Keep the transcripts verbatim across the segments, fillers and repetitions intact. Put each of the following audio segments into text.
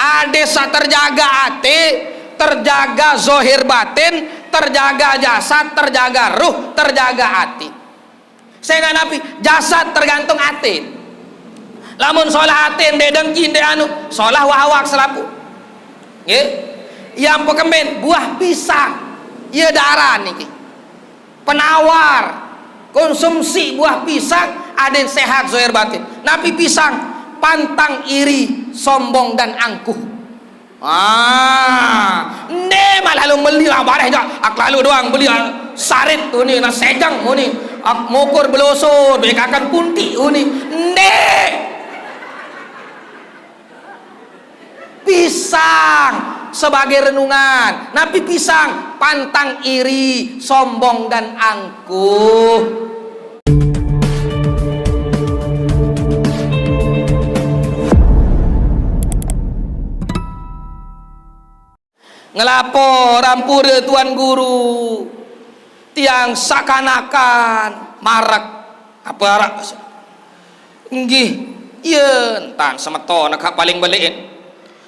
Ade saq terjaga ate, terjaga zohir batin, terjaga jasad, terjaga ruh, terjaga ati. Sengaq napi? Jasad tergantung ate. Lamun solah ate, ndeq dengki, ndeq anu, solah wah awak selapuq. Nggih. Yang pekemben, buah pisang. Ie daran niki. Penawar, konsumsi buah pisang, aden sehat zohir batin. Napi pisang? Pantang iri, sombong, dan angkuh. Ah, ndeq malah lu meli, ah, bareh jaq, ah, kelalu doang beli, ah, sarit tu ni, nah, sejeng muni, ah, mokur beloso, bekakan punti tu ni. Ndeq. Pisang sebagai renungan. Napi pisang? Pantang iri, sombong, dan angkuh. Ngelapor, ampure Tuan Guru, tiang saq kanakan marek. Ape araq? Nggih, ye, entan semeton kaq paling beleqin.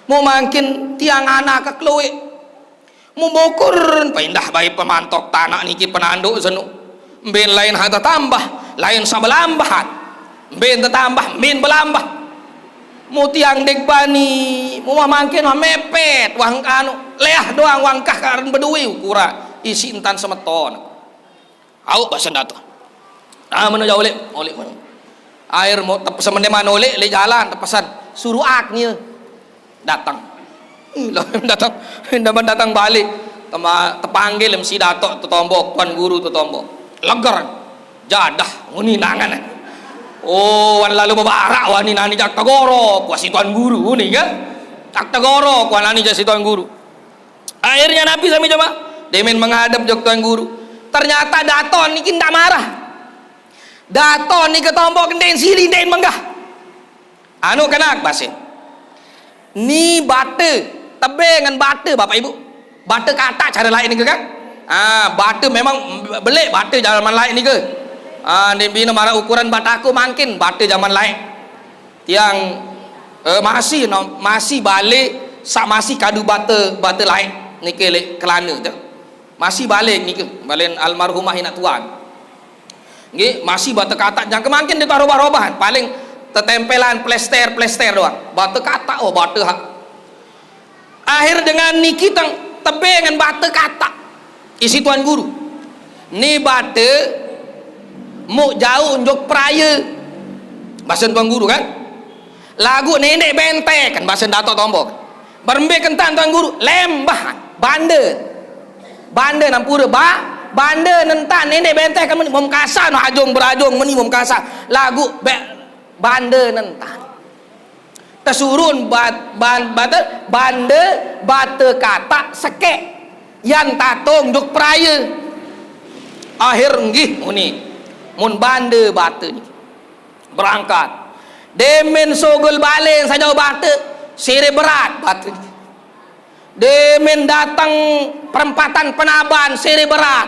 Mu mangkin tiang anak kekeluiq. Mu bokur, pindah bai pemantok tanaq niki penanduk senu. Mben lain hak tetambah, lain saq belambahan. Mben tetambah, mben belambah. Mu tiang ndeq bani, mu wah mangkin wah mepet, wah anu, leah doang wah engkah karen bedowe ukuran, isiq entan semeton. Auq basen dato. Ah, meno jaq uleq, uleq meno. Air mo-, tep-, semendeman uleq, leq jalan, tepesen. Suruq ak nie. Dateng. Ih, lah, dateng. Ndeqman dateng balik. Tema-, tepanggil mesti dato tetombo, Tuan Guru tetombo. Leger. Jadah, muni nangan. Oh, wan lalo bebarak, wani nani jaq tegorok, wah si Tuan Guru, muni kan? Jaq tegorok, wah nani jaq si Tuan Guru. Akhirnya napi sami coba? Demen menghadap jok Tuan Guru. Ternyata dato niki ndak marah. Dato niki tombo kendeng sili ndeq menggah. Anu kenak basen. Ni bate, tebe ngen bate, Bapak Ibu. Bate katak care laeq nike kan? Ah, bate memang beleq bate jaman laeq nike. Ah, ni bine maraq ukuran bataku mangkin bate jaman laeq. Tiang, eh, masih no, masih bale saq masih kadu bate, bate laeq nike leq kelane te. Masih bale nike, balen almarhumah inaq tuan. Nggih, masih bate katak, jangke mangkin ndeq tao robah-robahan, paling tetempelan plester-plester doang. Bate katak, oh, bate haq. Akhir dengan niki teng tebe ngen bate katak. Isiq Tuan Guru. Ni bate muq jauq njuk peraye. Basen Tuan Guru kan? Laguq nendeq bentek kan basen dato tombo kan. Berembe kentan Tuan Guru, lembah, bande. Bande nampure ba, bande nentan nendeq bentek kan meni mum kasar no ajung berajung meni mum kasar. Laguq beq bande nentan. Tesurun bat-, ban-, bate, bande, bate katak sekeq. Yan tatong jok peraye. Akhir nggih muni. Mun bande bate niki. Berangkat. Demen sogel balen sajauh bate, sere berat bate niki. Demen dateng perempatan Penaban, sere berat.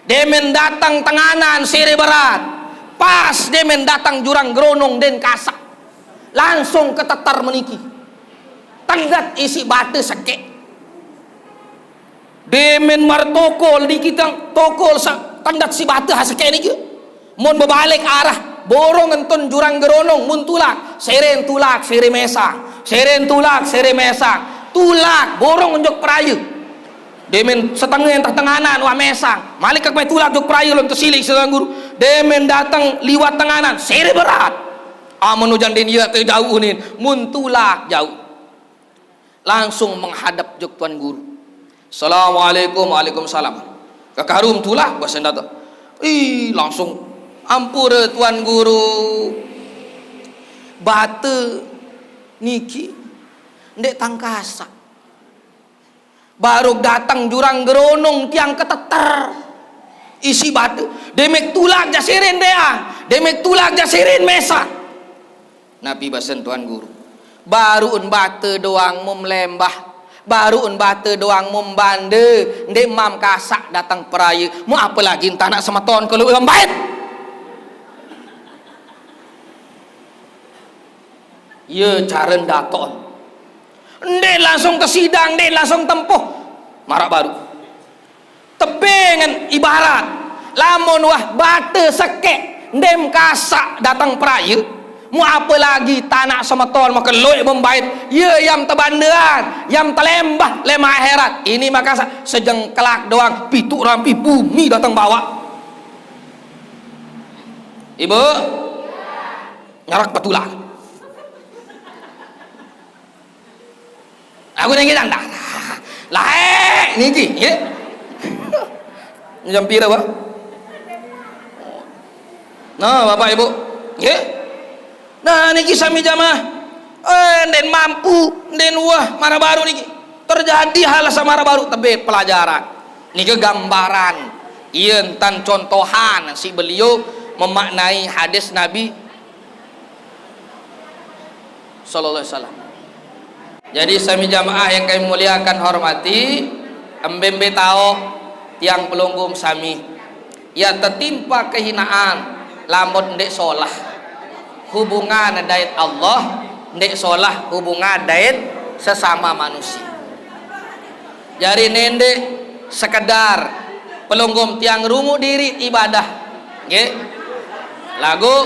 Demen dateng Tenganan, sere berat. Pas demen dateng Jurang Geronong, den kasaq. Langsung keteter meniki. Tendet isiq bate sekeq. Demen maraq tokol niki tang, tokol sa-, tendet siq bate ha sekeq niki. Mun bebalik arah, borong entun Jurang Geronong, mun tulak, seren tulak, sere mesaq. Seren tulak, sere mesaq. Tulak, borong jok peraye. Demen setenge endah Tenganan, wah mesaq. Malik kemeh tulak jok peraye lon tesiliq siq Tuan Guru. Demen dateng liwat Tenganan, sere berat. Amun ujan din ye te jauq unin, mun tulak jauq. Langsung menghadap jok Tuan Guru. "Assalamualaikum." "Waalaikumsalam." Kekarum tulak, basen dato. Ih, langsung, "Ampure Tuan Guru. Bate niki ndeq tang kasaq. Baruq dateng Jurang Geronong tiang keteter isiq bate. Demeq tulak jaq seren deang. Demeq tulak jaq seren mesaq." Napi basen Tuan Guru? "Baruqn bate doang mum lembah, baruqn bate doang mum bande, ndeq mam kasaq dateng peraye, mu apelagi tanaq semeton kelu lembait." Ye caren daton. Ndeq langsung tesidang, ndeq langsung tempuh. Maraq baruq. Tebeng ngen ibarat. Lamun wah bate sekek, ndeq mekasak dateng peraye. Mu apelagi tanaq semeton mekeloq bembait, ye yam tebandean, yam telembah leman akhirat. Ini mekasak sejengkelak doang, pituq rampi bumi dateng bawaq. Ibu, ngerek betulan. Aku niki nang dah. Laeq niki, nggih. Jam pira, Pak? Nah, Bapak Ibu. Nggih. Nah, niki sami jamaah. Eh, ndeqn mampu, ndeqn wah, maraq baruq niki. Terjadi hal saq maraq baruq tebeng pelajaran. Niki gambaran. Ie ntan contohan siq beliau memaknai hadis Nabi sallallahu alaihi wasallam. Jadi, sami jamaah yang kami muliakan, hormati, embe-embe taoq tiang pelungguh sami, ya, tetimpa kehinaan lamun ndeq solah hubungan dait Allah, ndeq solah hubungan dait sesama manusia. Jari ndeq sekedar pelungguh tiang rungu diriq ibadah, nggih. Laguq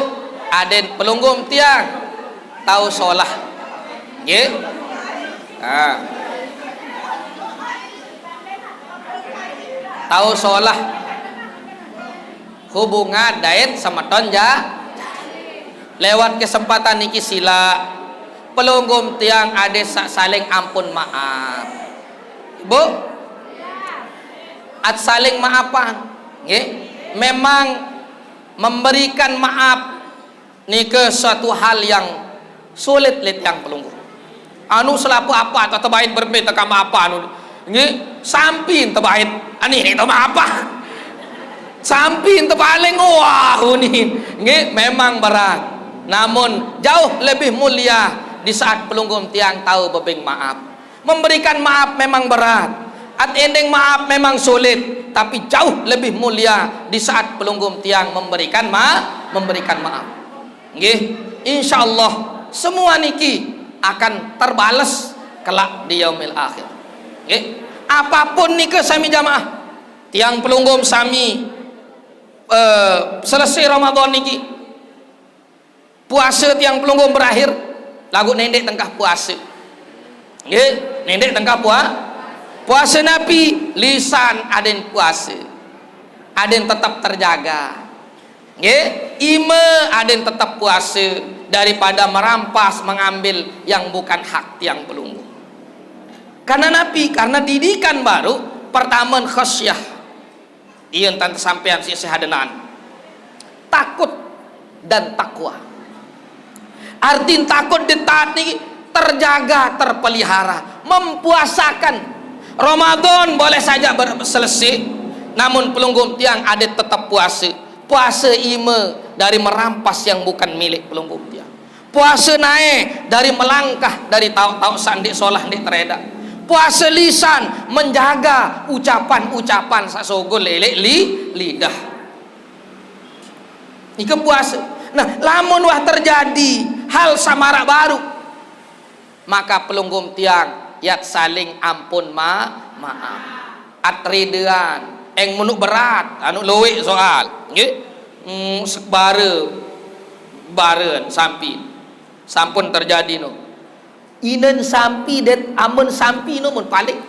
adeqn pelungguh tiang tao solah, nggih. Nah. Tao solah hubungan dait semeton ja-, lewat kesempatan niki silaq, pelungguh tiang adeq saq saling ampun maaf. Bu? At saling maafan, nggih. Memang memberikan maaf nike suatu hal yang sulit leq tiang pelungguh. Anu selapuq apah tebait berembe teka maafan anu. Nggih, sampi tebait. Ani ni temaafan. Sampi tepaling, wah, unin. Nggih, memang berat. Namun jauh lebih mulia di saat pelungguh tiang tao bebeng maaf. Memberikan maaf memang berat. At endeng maaf memang sulit, tapi jauh lebih mulia di saat pelungguh tiang memberikan ma-, memberikan maaf. Nggih, insyaallah semua niki akan terbales kelak di yaumil akhir. Nggih. Apapun nike sami jamaah, tiang pelungguh sami, eh, selesai Ramadan niki, puase tiang pelungguh berakhir, laguq ndeq tengkah puase. Nggih, ndeq tengkah pua-, puase napi? Lisan adeqn puase. Adeqn tetep terjaga. Nggih, ime adeqn tetep puase daripada merampas, mengambil yang bukan hak tiang pelungguh. Karena napi? Karena didikan baruq pertame khasyah. Ie ntan tesampean siq sehadenan. Takut dan takwa. Artin takut dait taat niki terjaga, terpelihara, mempuasakan. Ramadan boleh saja ber-, selesai, namun pelungguh tiang adeqn tetep puase. Puase ime dari merampas yang bukan milik pelungguh tiang. Puase nae dari melangkah dari taoq-taoq saq ndeq solah, ndeq teredaq. Puase lisan menjaga ucapan-ucapan saq sugul leq li-, lidah. Nike puase. Nah, lamun wah terjadi hal saq maraq baruq, maka pelungguh tiang yat saling ampun ma-, maaf. At ridean. Eng menuq berat, anu lueq soal. Nggih. Mm, sebare, baren sampi. Sampun terjadi no. Inen sampi dait amen sampi no mun paling.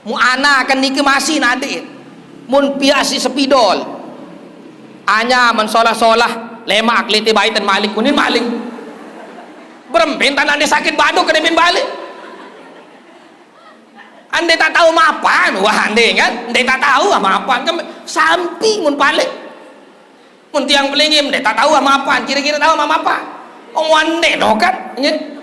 Mu anaken niki masih nadeq. Mun piaq siq sepidol. Anya men solah-solah, lemaq kelite baiten malik, kunin malik. Berembe ntan ande sakit badoq kedemen balik. Ande tak tao mapan, wah, ande kan, ande tak tao ah mapan kan, sampi mun paling. Mun tiang pelinggih, ande tak tao ah mapan, kire-kire tao ah mapan. Wong ande no kan, nggih.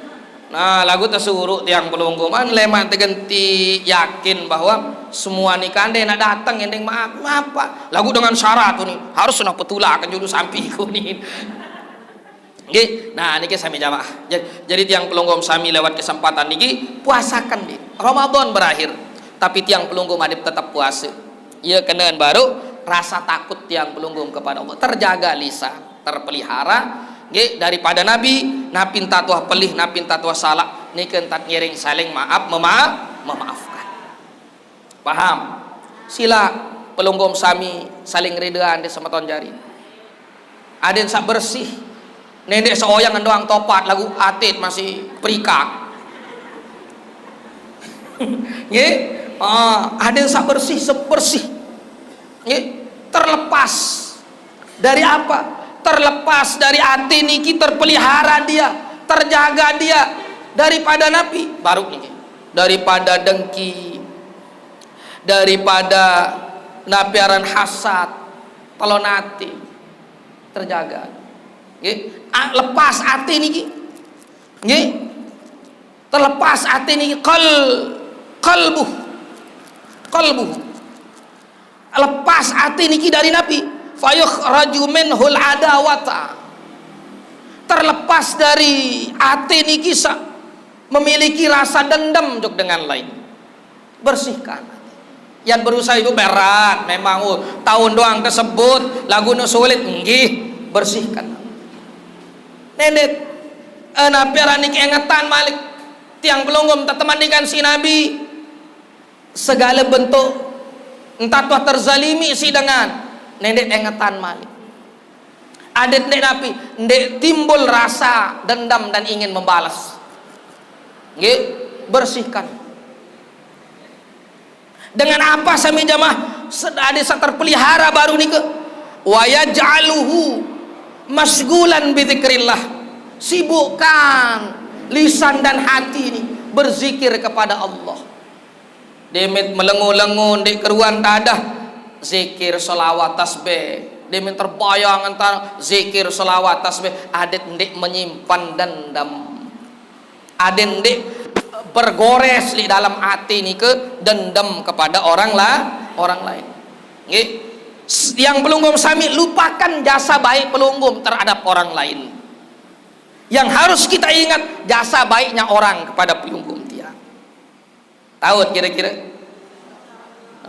Nah, laguq tesuruq tiang pelungguh, man leman tegenti yakin bahwa semua nike ande nak dateng endeng maaf, maaf, Pak. Laguq dengan syarat tu ni, harus nah petulaken julu sampi ku ni. Nggih. Nah, niki sami jamaah. Ja-, jadi tiang pelungguh sami lewat kesempatan niki puasaken di Ramadan berakhir. Tapi tiang pelungguh madep tetep puase. Ye kenen baru rasa takut tiang pelungguh kepada Allah. Terjaga lisan, terpelihara. Nggih, daripada napi, napi ntan tuah pelih, napi ntan tuah salaq. Niki entat ngiring saling maaf, memaaf, memaafkan. Paham? Sila pelungguh sami saling ridoan di semeton jari. Aden sak bersih. Nendek seoyangan doang topat lagu atit masih perikak. Nggih? Ah, aden sak bersih, sebersih. Nggih? Terlepas dari apa? Terlepas dari ati niki terpelihara dia, terjaga dia daripada napi? Baru niki. Daripada dengki, daripada napi aran hasad, telon ati terjaga. Nggih, a-, lepas ati niki. Nggih. Terlepas ati niki qal qalbuh. Qalbuh. Lepas ati niki dari napi? Fayukhraju minhul adawata. Terlepas dari ati niki sa-, memiliki rasa dendam jok dengan lain. Bersihkan. Yang berusaha itu berat memang, oh, tahun doang kesebut, lagunya sulit, nggih, bersihkan. Nendek, eh, napi aran niki engetan malik. Tiang pelungguh teteman dengan si Nabi, segala bentuk, entah tuh terzalimi si dengan, nendek engetan malik. Adet ndek napi, ndek timbul rasa dendam dan ingin membalas. Nggih, bersihkan. Dengan apa sami jamaah? Sed-, adet sa terpelihara baru niki. Wa yaj'aluhu masygulan bi dzikrillah. Sibukkan lisan dan hati ini berzikir kepada Allah. Demit melengu-lengu, ndik keruan dadah zikir, selawat, tasbih. Demit terbayang entar zikir, selawat, tasbih. Adet ndik menyimpan dendam. Aden ndik bergores di dalam ati nike dendam kepada orang la-, orang lain. Nggih. S-, yang pelungguh sami, lupakan jasa baik pelungguh terhadap orang lain. Yang harus kita ingat, jasa baiknya orang kepada pelungguh tiang. Tahu kira-kira?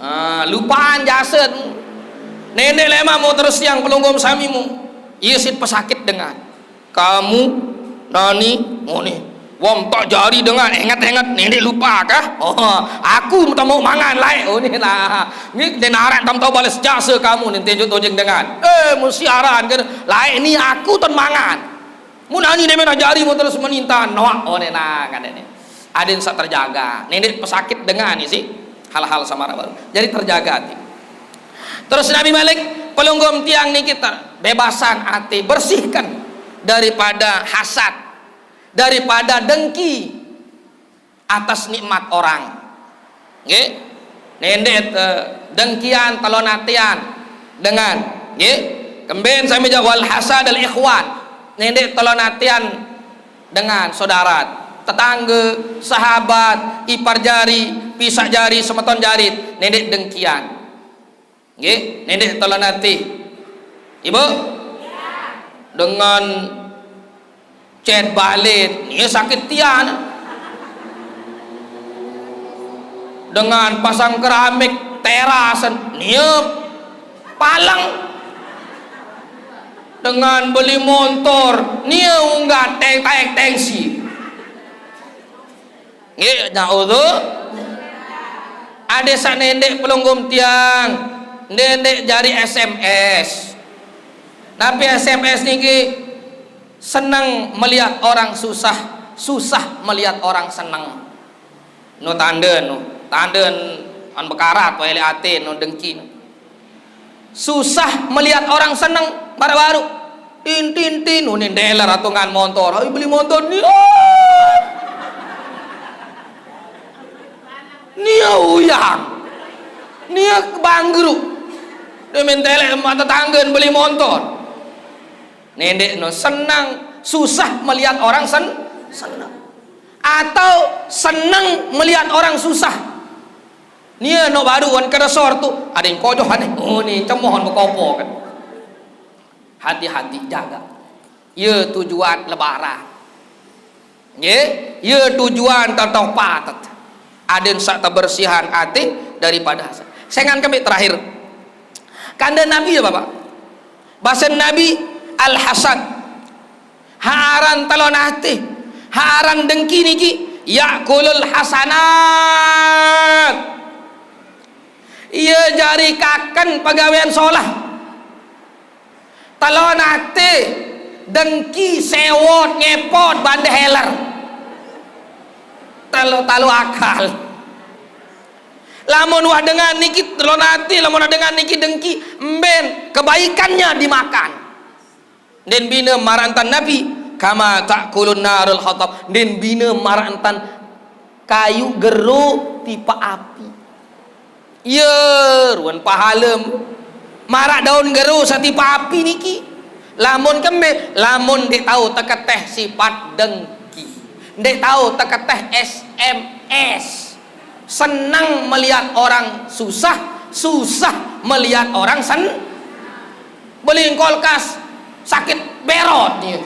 Ah, lupaan jasa tu. Nendek lemah mau terus tiang pelungguh samimu. Iya sit pesakit dengan. Kamu nani ngone. Wong tak jari dengan, ingat-ingat, nendek lupa kah? Oh, aku tak mau mangan lain. Oh, ni lah. Ni dia narak tak tahu balas jasa kamu ni, tunjuk tojeng dengan. Eh, musiaran kan. Lain ni aku tak mangan. Mun ani dia menah jari mau terus meninta. Noak, oh, ni nah, kan ni. Aden sa terjaga. Nendek pesakit dengan ni sih. Hal-hal samara baru. Jadi terjaga hati. Terus Nabi malik, pelungguh tiang niki ter-, bebasan ati, bersihkan daripada hasad, daripada dengki atas nikmat orang. Nggih? Nendek, eh, dengkian, telon atian dengan, nggih? Kemben sami ja wal hasad al ikhwan. Nendek telon atian dengan saudara, tetangga, sahabat, ipar jari, pisak jari, semeton jari, nendek dengkian. Nggih, nendek telon ati. Ibu? Dengan cat balit, nia sakit tian. Dengan pasang keramik teras, nia palang. Dengan beli montor, nia unggah teng-, teng-, tengsi. Nggih, naudzu. Ade sa nendek pelungguh tiang, nendek jari S M S. Napi S M S niki? Senang melihat orang susah, susah melihat orang senang. Nu tande nu, tande an bekarat wae le ate nu dengki nu. Susah melihat orang senang, baru-baru. Tin, tin, tin, nu ni dealer atungan montor. Ayo beli montor ni. Ah! Nia uyang. Nia bangkrut. Dia mentele mata tanggen beli montor. Nendek no senang, susah melihat orang sen-, senang. Atau senang melihat orang susah. Nia no baru wan kada sor tu, ada yang kojoh aneh. Oh ni cemohon bekopo kan. Hati-hati jaga. Ya tujuan lebaran. Nggih, ya tujuan tentang patet. Aden sak kebersihan ati daripada hasad. Sengan kami terakhir. Kanda Nabi ya Bapak. Bahasa Nabi al-hasad. Haaran talon ati. Haaran dengki niki Ya'kulul hasanat. Ia jari kaken pegawean solah. Telon ate, dengki, sewot, ngepot, bandeh heler. Talo, talo akal. Lamun wah dengan niki telon ate, lamun wah dengan niki dengki, emben kebaikannya dimakan. Ndeqn bine maraq entan napi, kama ta'kulun narul hatab. Ndeqn bine maraq entan kayuq gero tipaq api. Ye, ruen pahalem. Maraq daun gero saq tipaq api niki. Lamun kembe, lamun ndeq tao teketeh sipat dengki. Ndeq tao teketeh S M S. Senang melihat orang susah, susah melihat orang sen-, beli kulkas, sakit perut dia.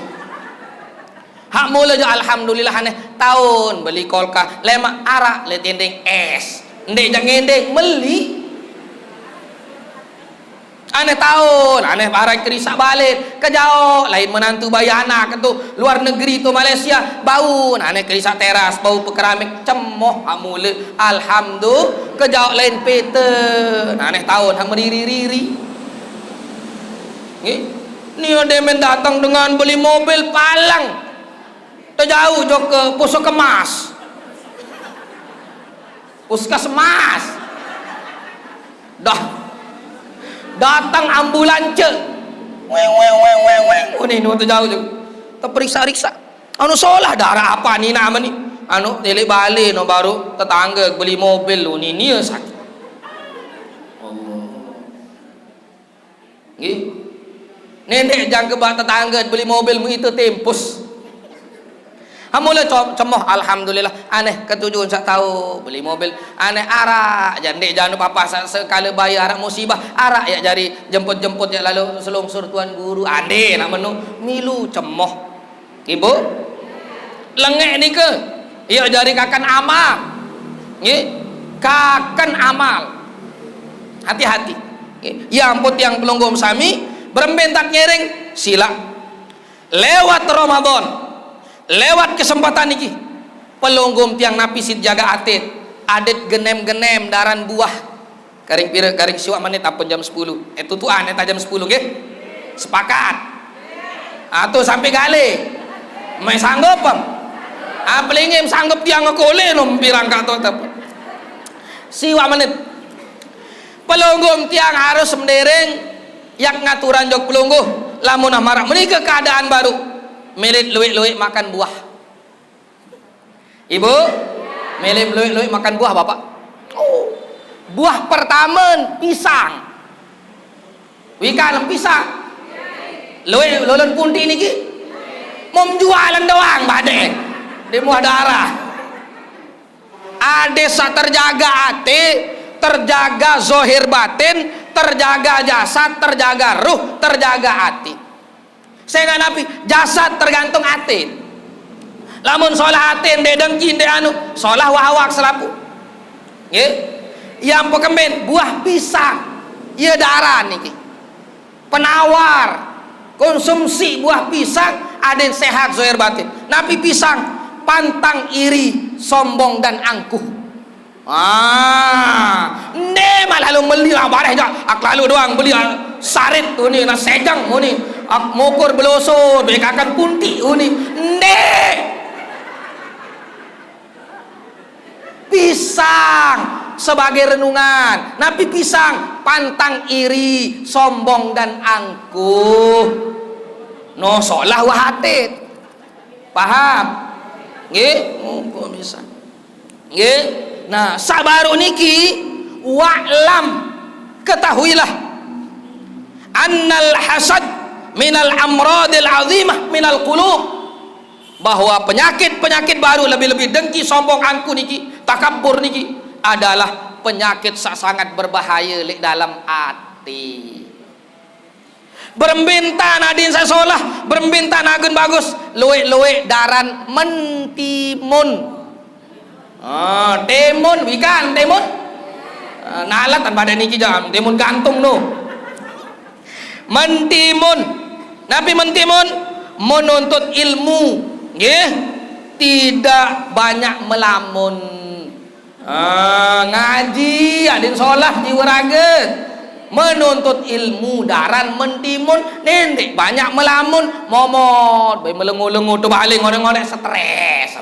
Hak mule jaq, alhamdulillah, aneh taun beli kulkas, lemaq araq leq tendeng es. Ndeq jaq ngendeng meli. Aneh taun, aneh barang kerisaq balen, kejaoq lain menantu bayi anak tu, luar negeri tu Malaysia, bau, aneh kerisaq teras, bau pekeramik, cemoh hak mule, alhamdulillah, kejaoq lain pete, aneh taun hak meriri-riri. Nggih. Ni demen dateng dengan beli mobil palang. Tejauq jok ke Puskesmas. Puskesmas. Dah. Datang ambulance. Weng, weng, weng, weng, weng. Oh, ni, ni tejauq jok. Teperiksa-riksa. Anu solah darah apa ni nama ni? Anu, tilik balik no baru tetangga beli mobil lu ni, ni sakit. Allah. Nggih. Nenek jangke bak tetangga beli mobil mu itu tempus. Hamule co-, cemoh, alhamdulillah. Aneh ketujuan saq tao beli mobil. Aneh araq, jaq ndeq janu papa saq sekale bayi araq musibah. Araq yaq jari jemput-jemput yaq lalu selungsur Tuan Guru. Ande nak menu milu cemoh. Ibu, lengeq nike, iya jari kaken amal. Nggih, kaken amal. Hati-hati. Nggih. Ya ampun, tiang pelungguh sami, berembe entan ngiring, silaq. Lewat Ramadan, lewat kesempatan niki, pelungguh tiang napi siq jaga atit, adet genem-genem daran buah. Garing pire? Garing siwaq menit ampun jam sepuluh. Eh, tutuqan eta jam sepuluh, nggih? Sepakat. Atuh sampe gale. Meq sanggup, em? Ah, pelingim sanggup tiang ngekole no pirang kak to, tep. Siwaq menit. Pelungguh tiang harus mendereng yak ngaturan jok pelungguh. Lamun ah maraq menike keadaan baru, milet lueq-lueq makan buah. Ibu, mele lueq-lueq makan buah, Bapak? Oh. Buah pertame pisang. Wikan pisang. Lueq lolon punti niki. Mum jualan doang, badek. Di muah darah. Ade saq terjaga ate, terjaga zohir batin, terjaga jasad, terjaga ruh, terjaga ati. Sengaq napi? Jasad tergantung atin. Lamun solah atin, ndeq dengki, ndeq anu, solah wah awak selapuq. Nggih? Yang pekemben, buah pisang. Ie daran niki. Penawar. Konsumsi buah pisang, aden sehat zohir batin. Napi pisang? Pantang iri, sombong, dan angkuh. Ah, ndeq malah lu meli lah bareh jaq. Ak lalu doang beli, ah, sarit uni, nah sejeng uni. Ak mokur belosor, bekakan punti uni. Ndeq. Pisang sebagai renungan. Napi pisang? Pantang iri, sombong, dan angkuh. No, solah wah atit. Paham? Nggih? Mumpung bisa. Nggih. Nah, saq baruq niki, wa'lam, ketahuilah, annal hasad minal amradil azimah minal qulub, bahwa penyakit-penyakit baru, lebih-lebih dengki, sombong, angkuh niki, takabur niki, adalah penyakit saq sangat berbahaya leq dalem ati. Berembe entan adin saq solah, berembe entan agen bagus, lueq-lueq daran mentimun. Ah, timun, wikan timun. Ah, nalet tan badan niki jam, timun gantung no. Mentimun. Napi mentimun? Menuntut ilmu. Nggih. Tidak banyak melamun. Ah, ngaji, adin solah jiwa raga. Menuntut ilmu daran mentimun, ndeq banyak melamun, momot, bae melengu-lengu tu balik ngorek-ngorek stres.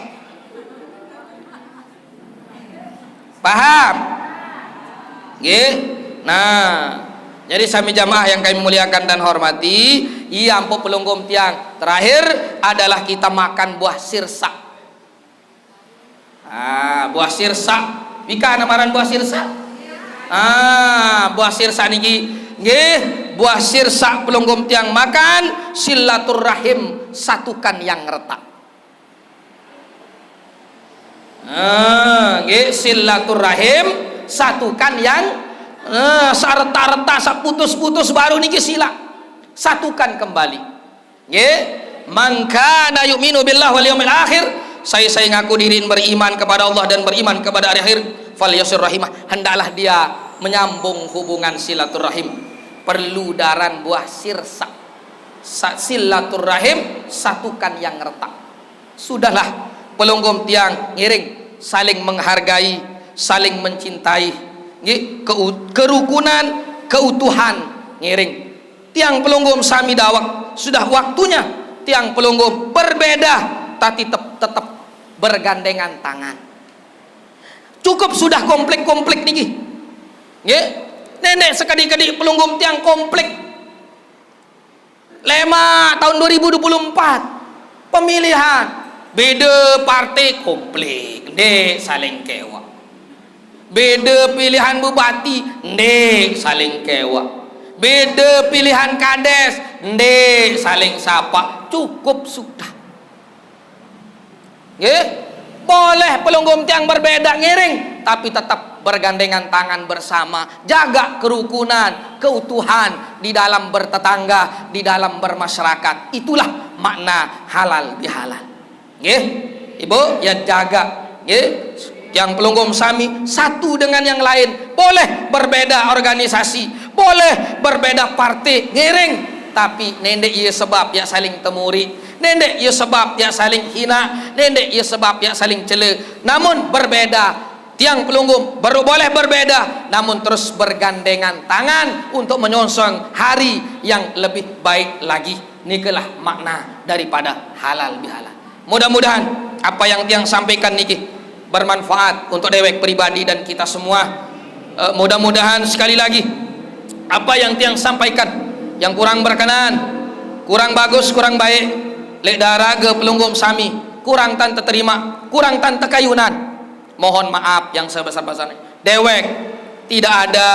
Paham? Nggih. Nah, jadi sami jamaah yang kami muliakan dan hormati, iya ampuq pelungguh tiang. Terakhir adalah kita makan buah sirsak. Ah, buah sirsak. Wika namaran buah sirsak? Ah, buah sirsak niki. Nggih, buah sirsak pelungguh tiang makan, silaturahim, satukan yang retak. Ah, nggih, silaturahim, satukan yang, eh, saretak-retak, saputus-putus baru niki sila. Satukan kembali. Nggih, "Man kana yu'minu billahi wal yaumil akhir," sai-sai ngaku dirin beriman kepada Allah dan beriman kepada hari akhir, "falyasir rahimah," hendaklah dia menyambung hubungan silaturahim. Perlu daran buah sirsak. Sa-, silaturahim, satukan yang retak. Sudahlah, pelungguh tiang ngiring, saling menghargai, saling mencintai. Nggih, keu-, kerukunan, keutuhan ngiring. Tiang pelungguh sami dawek, sudah waktunya tiang pelungguh berbeda, tapi tetep, tetep bergandengan tangan. Cukup sudah konflik-konflik niki. Nggih. Ndeq sekediq-kediq pelungguh tiang konflik. Lemaq taun dua ribu dua puluh empat, pemilihan. Beda partai konflik, ndeq saling kewaq. Beda pilihan bupati, ndeq saling kewaq. Beda pilihan kades, ndeq saling sapaq. Cukup sudah. Nggih? Boleh pelungguh tiang berbeda ngiring, tapi tetap bergandengan tangan bersama, jaga kerukunan, keutuhan di dalam bertetangga, di dalam bermasyarakat. Itulah makna halal bihalal. Nggih? Ibu, ya jaga, nggih? Tiang pelungguh sami satu dengan yang lain. Boleh berbeda organisasi, boleh berbeda partai, ngiring, tapi ndeq ie sebab ya saling temuri. Ndeq ie sebab ya saling hina, ndeq ie sebab ya saling cele. Namun berbeda, tiang pelungguh ber-, boleh berbeda, namun terus bergandengan tangan untuk menyongsong hari yang lebih baik lagi. Nikalah makna daripada halal bihalal. Mudah-mudahan apa yang tiang sampaikan niki bermanfaat untuk dewek pribadi dan kita semua. Eh, mudah-mudahan sekali lagi apa yang tiang sampaikan yang kurang berkenan, kurang bagus, kurang baik, leq daraga pelungguh sami, kurang tan teterima, kurang tan tekayunan. Mohon maaf yang sebesar-besarnya. Dewek tidak ada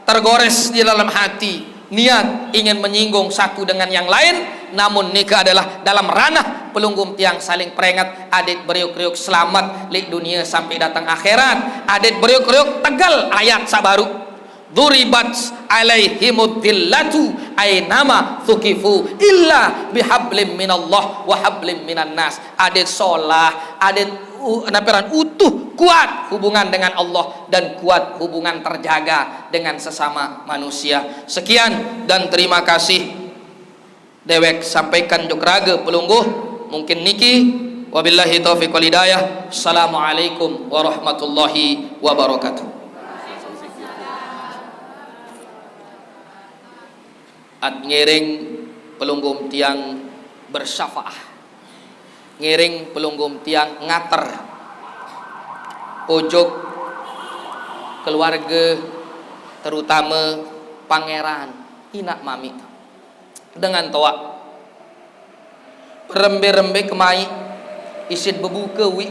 tergores di dalam hati niat ingin menyinggung satu dengan yang lain, namun nika adalah dalam ranah pelungguh tiang saling peringat, adeq beriuk-riuk selamat leq dunie sampai dateng akhirat, adeq beriuk-riuk tegel ayat saq baruq. "Duribat alaihimud dzillatu ainama thuqifu illa bihablim minallah wa hablim minan nas." Adeq solah, adeq u-, napi aran, utuh, kuat hubungan dengan Allah dan kuat hubungan terjaga dengan sesama manusia. Sekian dan terima kasih. Dewek sampaikan juk raga pelungguh mungkin niki. Wabillahi taufiq wal hidayah. Assalamualaikum warahmatullahi wabarakatuh. At ngiring pelungguh tiang bersyafaah. Ngiring pelungguh tiang ngater ojok keluarga, terutama pangeran, inaq mamiq dengan toaq. Berembe-rembe kemaiq, isit bebuke uiq,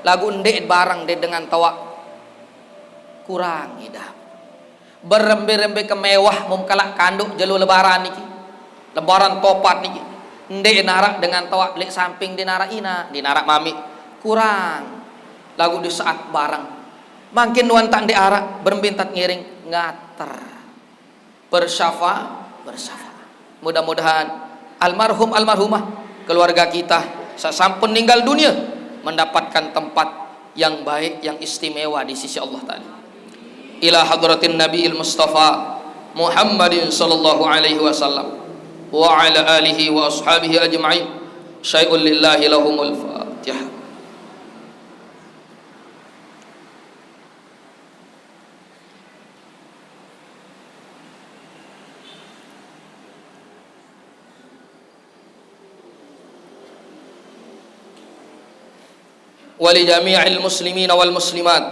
laguq ndeq bareng dait dengan toaq. Kurang idah. Berembe-rembe kemewah mumkalaq kanduq jelo lebaran niki. Lebaran topat niki. Ndeq naraq dengan toaq leq samping, ndeq naraq inaq, ndeq naraq mamiq. Kurang. Laguq di saat bareng. Mangkin nuan taq ndeq araq, berembe ntat ngiring ngater. Bersyafa-, bersyafaat. Mudah-mudahan almarhum almarhumah, keluarga kita saq sampun ninggal dunia, mendapatkan tempat yang baik, yang istimewa di sisi Allah Ta'ala. Ila hadratin Nabiil Mustafa Muhammadin sallallahu alaihi wasallam wa ala alihi wa ashabihi ajma'in. Syai'un lillahi lahumul fa-, Fatihah. ولجميع المسلمين والمسلمات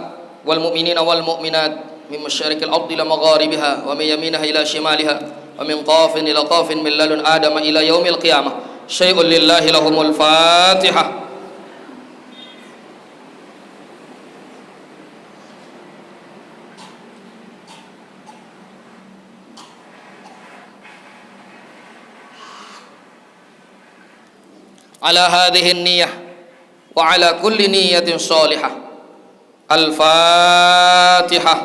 والمؤمنين والمؤمنات من مشارق الأرض إلى مغاربها ومن يمينها إلى شمالها ومن قاف إلى قاف من لدن آدم إلى يوم القيامة شيء لله لهم الفاتحة. على هذه النية وعلى كل نية صالحة. الفاتحة.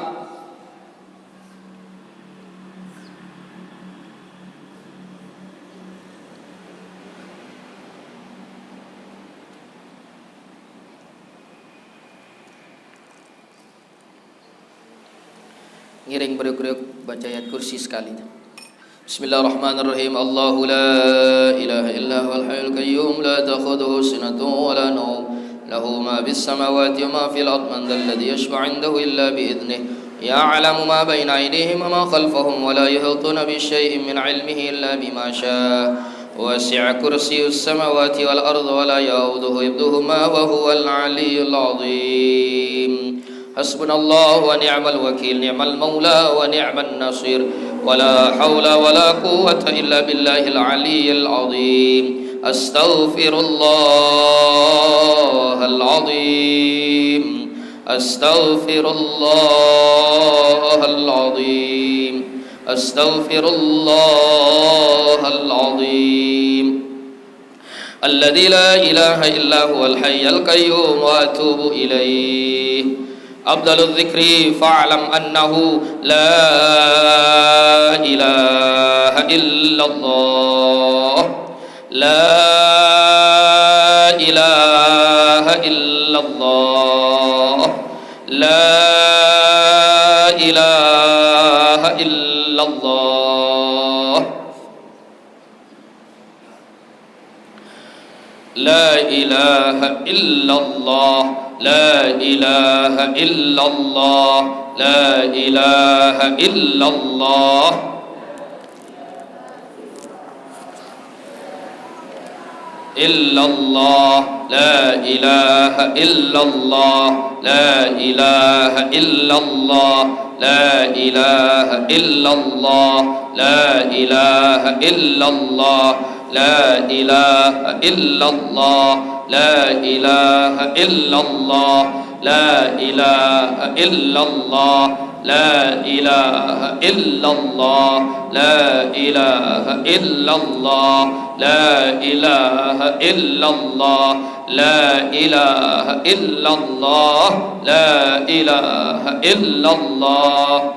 Ngiring beruk-beruk baca ayat kursi sekali. بسم الله الرحمن الرحيم. الله لا إله إلا هو الحي القيوم لا تأخذه سنة ولا نوم له ما في السماوات وما في الأرض من ذا الذي يشفع عنده إلا بإذنه يعلم ما بين أيديهم وما خلفهم ولا يحيطون بشيء من علمه إلا بما شاء وسع كرسيه السماوات والأرض ولا يؤوده حفظهما وهو العلي العظيم. حسبنا الله ونعم الوكيل، نعم المولى ونعم النصير، ولا حول ولا قوة إلا بالله العلي العظيم. أستغفر الله العظيم. أستغفر الله العظيم. أستغفر الله العظيم. الذي لا إله إلا هو الحي القيوم وأتوب إليه. أفضل الذكر فاعلم أنه لا إله إلا الله. لا إله إلا الله. لا إله إلا الله. لا إله إلا الله. لا إله إلا الله. لا إله إلا الله. إلا الله. لا إله إلا الله. لا إله إلا الله. لا إله إلا الله. لا إله إلا الله. لا إله إلا الله. لا إله إلا الله. لا إله إلا الله. لا إله إلا الله. لا إله إلا الله. لا إله إلا الله. لا إله إلا الله. لا إله إلا الله.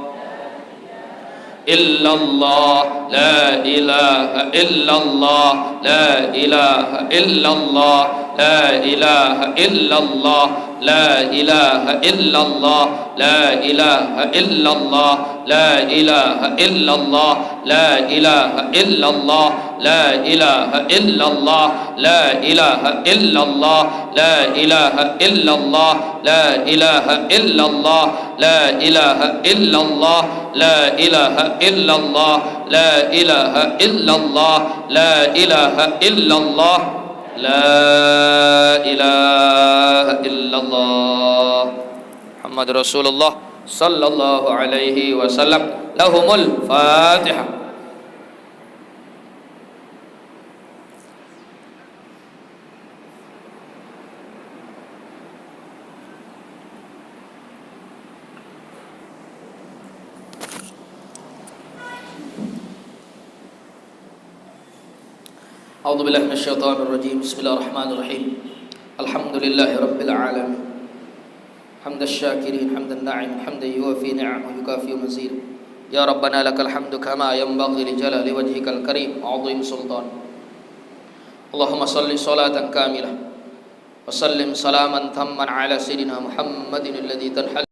إلا الله. لا إله إلا الله. لا إله إلا الله. لا إله إلا الله. لا إله إلا الله. لا إله إلا الله. لا إله إلا الله. لا إله إلا الله. لا إله إلا الله. لا إله إلا الله. لا إله إلا الله. لا إله إلا الله. لا إله إلا الله. لا إله إلا الله. لا إله إلا الله. لا إله إلا الله. لا إله إلا الله. محمد رسول الله صلى الله عليه وسلم. لهم الفاتحة. أعوذ بالله من الشيطان الرجيم. بسم الله الرحمن الرحيم. الحمد لله رب العالمين. حمد الشاكرين، حمد الناعمين، حمدا يوافي نعمه ويكافئ مزيده. يا ربنا لك الحمد كما ينبغي لجلال وجهك الكريم وعظيم سلطانك. اللهم صل صلاة كاملة وسلم سلاما تاما على سيدنا محمد الذي تنحل